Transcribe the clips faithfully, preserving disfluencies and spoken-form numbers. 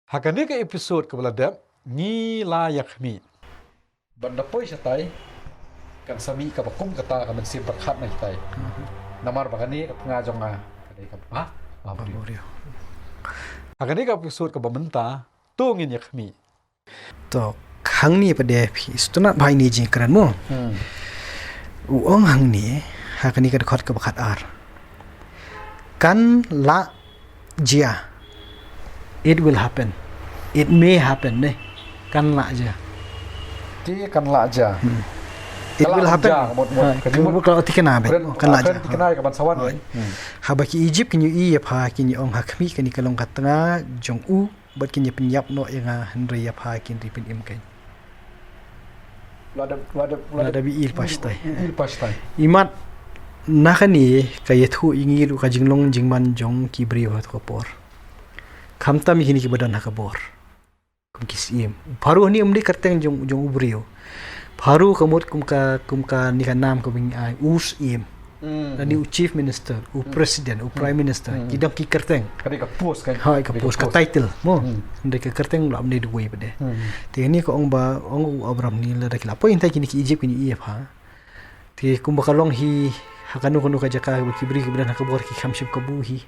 Ha kane ka episode kaba la dep, ngi la ïakhmih ban da poi shatai, kan sa mih kaba kum kata ka mynsiem pyrkhat na shatai. Namar ba kane ka tnga jong nga ka dei kaba, ba briew. Ha kane ka episode kaba mynta, to ngin ïakhmih. To, hangne pat de phi sngewtynnat bha ïa ine i jingkren mo. Hmm. U ong hangne, ha kane ka dkhot kaba khat ar. Kan lah jia. It will happen. It may happen, ne. Kan lah jia. Te kan lah jia. Hmm. It will happen. Kan lah jia, mut, mut. Ha, kan mut, mut, kan lah jia. Kan lah jia. Kan lah jia. Kan lah jia. Hmm. Haba ki Egypt kin ïohi ïa pha, kin ïa ong ha khmih, kane ka long ka tnga jong u. Bad kin ïa pynïap noh ïa nga, hynrei ïa pha kin ri pynim kein. Lada, lada, lada, lada bi ïohi lypa shatai. Ïohi lypa shatai. Imat na kane ka ïathuh ïa ngi ruh ka jinglong jingman jong ki briew ha kato ka por. Khamtam ïa kine kiba don ha ka bor. Kum ki syiem. Pha ruh hangne um dei kyrteng jong, jong u briew. Pha ruh ka mut kum ka, kum kane ka nam kaba ngi ai, u syiem. Hmm. Lane u chief minister, u president, u prime minister. Hmm. Ki dang ki kyrteng. Ka dei ka post kan? Ha, ka post, ka title. Mo. Hmm. Dei ka kyrteng la ym dei duwai pat de. Hmm. Te hangne ka ong ba, ong u Abram hangne lada ki la poi hangtai kine ki Egypt kine ïa pha. Te kumba ka long hi, ha kano kano ka jaka ba ki briew kiba don ha ka bor ki kham shym kabu hi.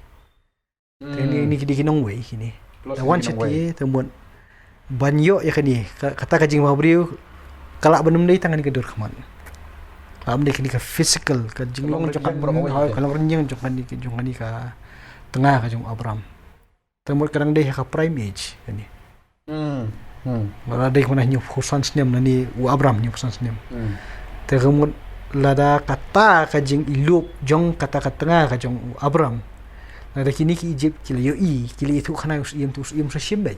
Te kine, kine ki dei ki nongwei kine. Plus da wan sha kine, te mut ban ïoh ïa kane, ka, kata ka jingbhabriew, ka lah ban ym dei tang kane ka dur khmat. Ka lah ban dei kane ka physical, ka jinglong jong kane, ka long rynïeng jong kane, jong kane ka tnga ka jong u Abram. Te mut ka dang dei ha ka prime age kane. Hmm. Hmm. Lada dei kumne hynñiewphew san snem lane u Abram hynñiewphew san snem. Hmm. Te ka mut lada kata ka jingïalup jong kata ka tnga ka jong u Abram. Lada kine ki Egypt ki la ïohi, ki la ïathuh khana ïa u syiem, te u syiem sa shim beit.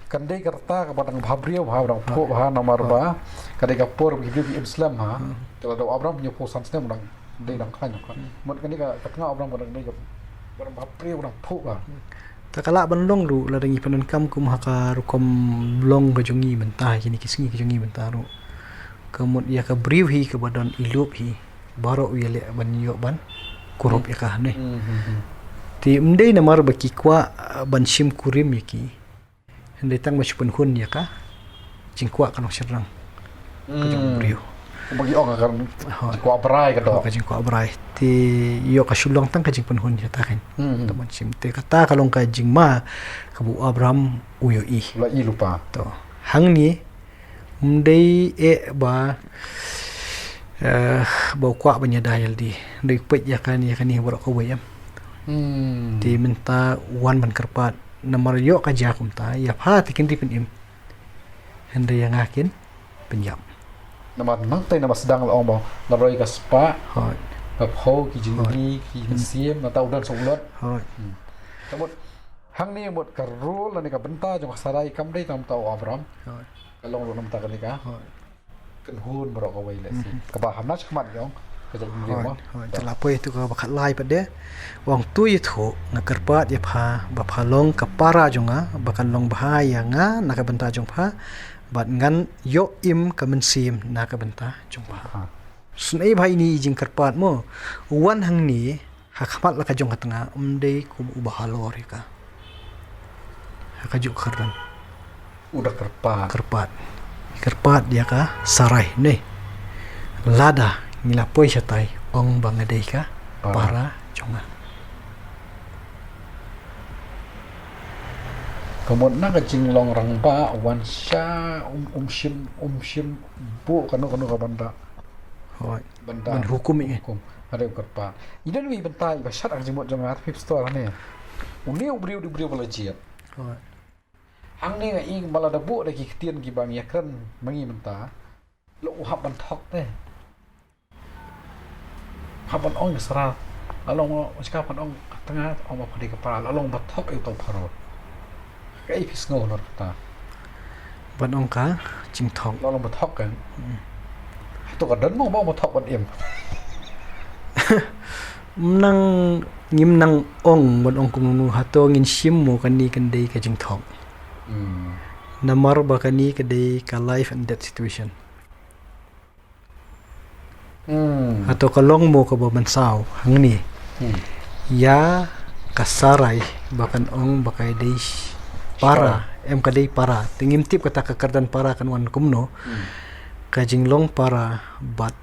Kan dei ka rta kaba dang bhabriew bha, dang phuh bha, namar ba ka dei ka por ba ki briew ki im slem ha. Hmm. Te lada u Abram hynñiewphew san snem dang dei dang khlaiñ. Hmm. Mut kane ka, ka tnga u Abram ka dang dei kaba dang bhabriew dang phuh bha. Hmm. Te ka lah ban long ruh lada ngi pyndonkam kum ha ka rukom long ka jong ngi mynta, kine ki sngi ka jong ngi mynta ruh. Ka mut ïa ka briew hi kaba don i lup hi. Baroh u ïaleh ban ïoh ban kurup ïa ka ne. Hmm, hmm, hmm. Te ym dei namar ba ki kwah, ah, ban shim kurim ïa ki. Hynrei tang ba shu pynhun ïa ka jingkwah ka nongshynrang ka jong u briew. Kumba ki ong ka jingkwah brai ka doh. Ka jingkwah brai. Te ïoh ka shu long tang ka jingpynhun ïa ta kan. Hmm. Te ban shim te kata ka long ka jingma kaba u Abram u ïohi. La ïohi lypa. To. Hangne ym dei eh ba, eh, ba u kwah ban ïada ïalade. Dei peit ïa kane ïa kane baroh kawei em. Hmm. Te mynta wan ban kyrpad. Namar ïoh ka jia kumta, ïa pha te kin ri pynim. Hynrei ïa nga kin pynïap. Namar nangta namar sdang la ong ba la roi ka spah. Hooid. Ka phew ki jingri, ki mynsiem, nangta u don sa u lot. Hooid. Hmm. Te mut hangne mut ka role lane ka bynta jong ka Sarai kam dei tang namar u Abram. Hooid. Ka long ruh namar kane ka. Hooid. Kynhun baroh kawei lehse. Mhm. Kaba hana shakhmat jong ka jait bynriew. Hooid, hooid. Te la poi to kaba khatlai pat de. Ong to ïathuh, nga kyrpad ïa pha ba pha long ka para jong nga, ba kan long bha ïa nga na ka bynta jong pha, bad ngan ïoh im ka mynsiem na ka bynta jong pha. Pha. Sngewbha ine i jingkyrpad mo. Wan hangne, ha khmat la ka jong ka tnga, ym dei kum uba halor ïa ka. Ha kajuh ka kyrdan. U da kyrpad. Kyrpad. Kyrpad ïa ka Sarai ne. Lada ngi la poi shatai ong ba nga dei ka para jong nga. Ka mut na ka jinglong rangbah wan sha um, um shim, um shim buh kano kano ka bynta. Hooid. Bynta. Ban hukum ïa ngi. Hukum. Hynrei u kyrpad. I don i bynta iba shat ha ka jingmut jong nga ha phi pistol ne. Une u briew u dei u briew ba la jied. Hooid. Hangne nga i ba lada buh da ki ktien kiba ngi ïakren ma ngi mynta. Lok u hap ban thok te. Hap ban ong ïa Sara. La long u shka ban ong ka tnga ong ba pha dei ka para. La long ba thok ïa uta u Pharaoh. Kaei phi sngew halor kata? Ban ong ka jingthok. La long ba thok kan. Hmm. Hato ka don mo ba ong ba thok ban im? Nang ngim nang ong ban ong kumno, hato ngin shim mo kane kan dei ka jingthok. Hmm. Namar ba kane ka dei ka life and death situation. Hmm. Hato ka long mo kaba mynsaw hangne. Hmm. Ïa ka Sarai ba kan ong ba ka dei sh-, Para, em ka dei para. Te ngim tip kata ka kyrdan para kan wan kumno. Hmm. Ka jinglong para bad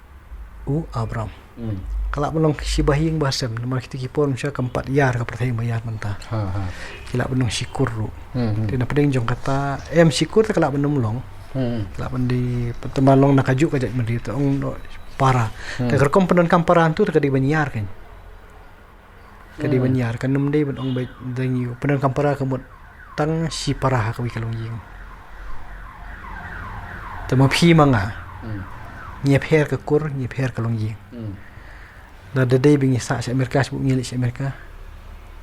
u Abram. Hmm. Ka lah ban long shi bahaïing bahasem, namar kita ki por mynta kam pat ïar ka pyrthei ba ïar mynta. Ha, ha. Ki lah ban long shi kur ruh. Hmm, hmm. Te na pdeng jong kata, em shi kur te ka lah ban ym long. Hmm. Ka lah ban dei pynban long na kajuh ka jaitbynriew te ong noh para. Hmm. Te ka rukom pyndonkam para hangtu te ka dei ban ïar kan. Ka dei ban ïar, kan ym dei ban ong ba dang ïoh. Pyndonkam para ka mut tang shi para ha kawei ka longïing. Te ma phi ma nga. Hmm. Ngi ïapher ka kur, ngi ïapher ka longïing. Hmm. Lada dei ba ngi sah sha Amerika, shu ngi leit sha Amerika.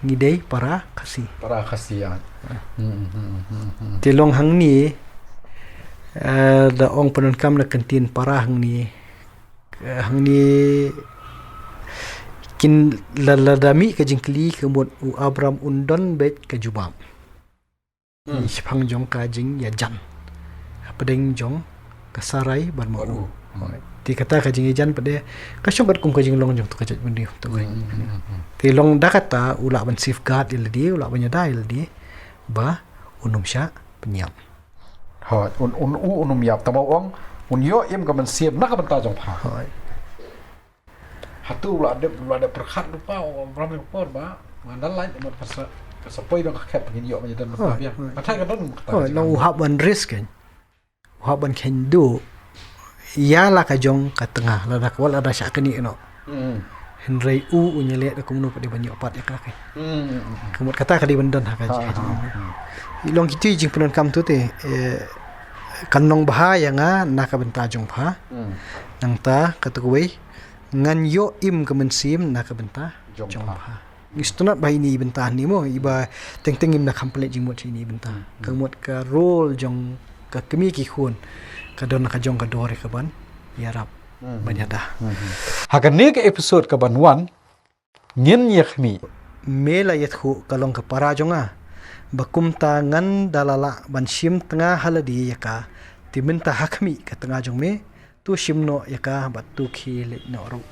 Ngi dei para Khasi. Para Khasi, ïa. Hmm, hmm, hmm, hmm, hmm. Te long hangne, eh, da ong pyndonkam na ka ktien para hangne. Eh, hangne kin la, lada mih ka jingkylli ka mut u Abram un don beit ka jubab. Hmm. Shaphang jong ka jingïajan. Hapdeng jong ka Sarai bad ma u. Bad u. Hmm. Te kata ka jingïajan pat de ka shong katkum ka jinglong jong tu ka jaitbynriew tu ka. Hmm, hmm, hmm, hmm. Te long da kata u lah ban safeguard ïa lade, u lah ban ïada ïa lade ba un ym shah pynïap. Hooid, un, un, u, un ym ïap, tang ba u ong, un ïoh im ka mynsiem na ka bynta jong pha. Hooid. Hato u la dep, u la dep pyrkhat lypa u Abram ha ka por ba, nga da lait, mut ka sa, ka sa poi da ka khep ngin ïoh mynta da bynta biang. Hooid. Ka thai ka don kata. Hooid, ka long u hap ban risk kan. U hap ban kheiñ duh ïa la ka jong ka tnga, lada ka, wat lada shah knieh noh. Hmm. Hynrei u, un ïaleh da kumno pat de ban ïoh pat ïa ka, ka. Hmm. Ka mut kata ka dei ban don ha ka jing. Ha, ha, ha. Long kito ki jingpyndonkam tu te, eh, kan long bha ïa nga na ka bynta jong pha. Hmm. Nangta kata kawei, ngan ïoh im ka mynsiem na ka bynta jong pha. Jong pha. Ngi sngewtynnat ba ine i bynta hangne mo, iba teng teng ngim da kham pynleit jingmut ine i bynta. Hmm. Ka mut ka role jong ka kmie ki khun ka don ka jong ka dor ïa ka ban ïarap, hmm, ban ïada. Hmm. Ha kane ka episode ka ban wan, ngin ïa khmih. Me la ïathuh ka long ka para jong nga. Ba kumta ngan da la lah ban shim tnga ha lade ïa ka. Te mynta ha khmih ka tnga jong me, to shim noh ïa ka bad to khie leit noh ruh.